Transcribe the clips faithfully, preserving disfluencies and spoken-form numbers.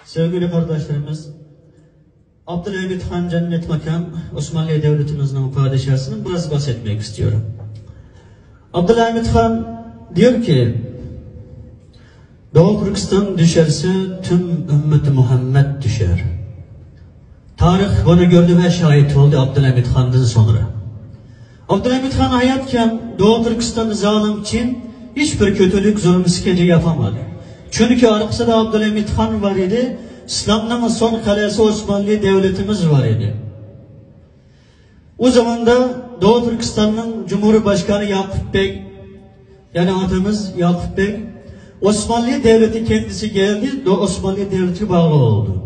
Sevgili kardeşlerimiz, Abdülhamit Han Cennet Mekan, Osmanlı Devletimizin padişahısının biraz bahsetmek istiyorum. Abdülhamit Han diyor ki, Doğu Türkistan düşerse tüm ümmeti Muhammed düşer. Tarih bunu gördü ve şahit oldu Abdülhamit Han'dan sonra. Abdülhamit Han hayatken Doğu Türkistan'da zalim Çin hiçbir kötülük, zulüm, işkence yapamadı. Çünkü arkasında Abdülhamit Han var idi, İslam'ın son kalesi Osmanlı Devletimiz var idi. O zamanda Doğu Türkistan'ın Cumhurbaşkanı Yakup Bey, yani atamız Yakup Bey, Osmanlı Devleti kendisi geldi, Do- Osmanlı Devleti bağlı oldu.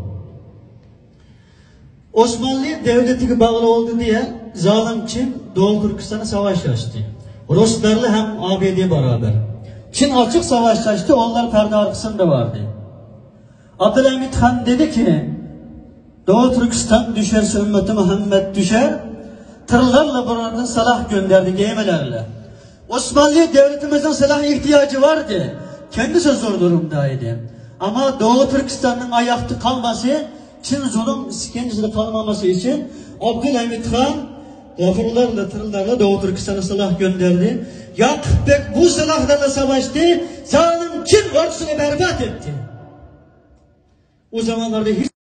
Osmanlı Devleti bağlı oldu diye zalim Çin Doğu Türkistan'a savaş açtı. Ruslarla hem A B D beraber. Çin açık savaş açtı, onlar perde arkasında vardı. Abdülhamit Han dedi ki, Doğu Türkistan düşerse ümmeti Muhammed düşer. Tırlarla buralardan silah gönderdi, gemilerle. Osmanlı devletimizin silah ihtiyacı vardı. Kendisi zor durumdaydı. Ama Doğu Türkistan'ın ayakta kalması, Çin zulüm iskencesinde kalmaması için Abdülhamit Han vapurlarla, tırlarla Doğu Türkistan'a silah gönderdi. Yakup Bey bu silahlarla savaştı, zalim Çin ordusunu berbat etti. O zamanlarda hiç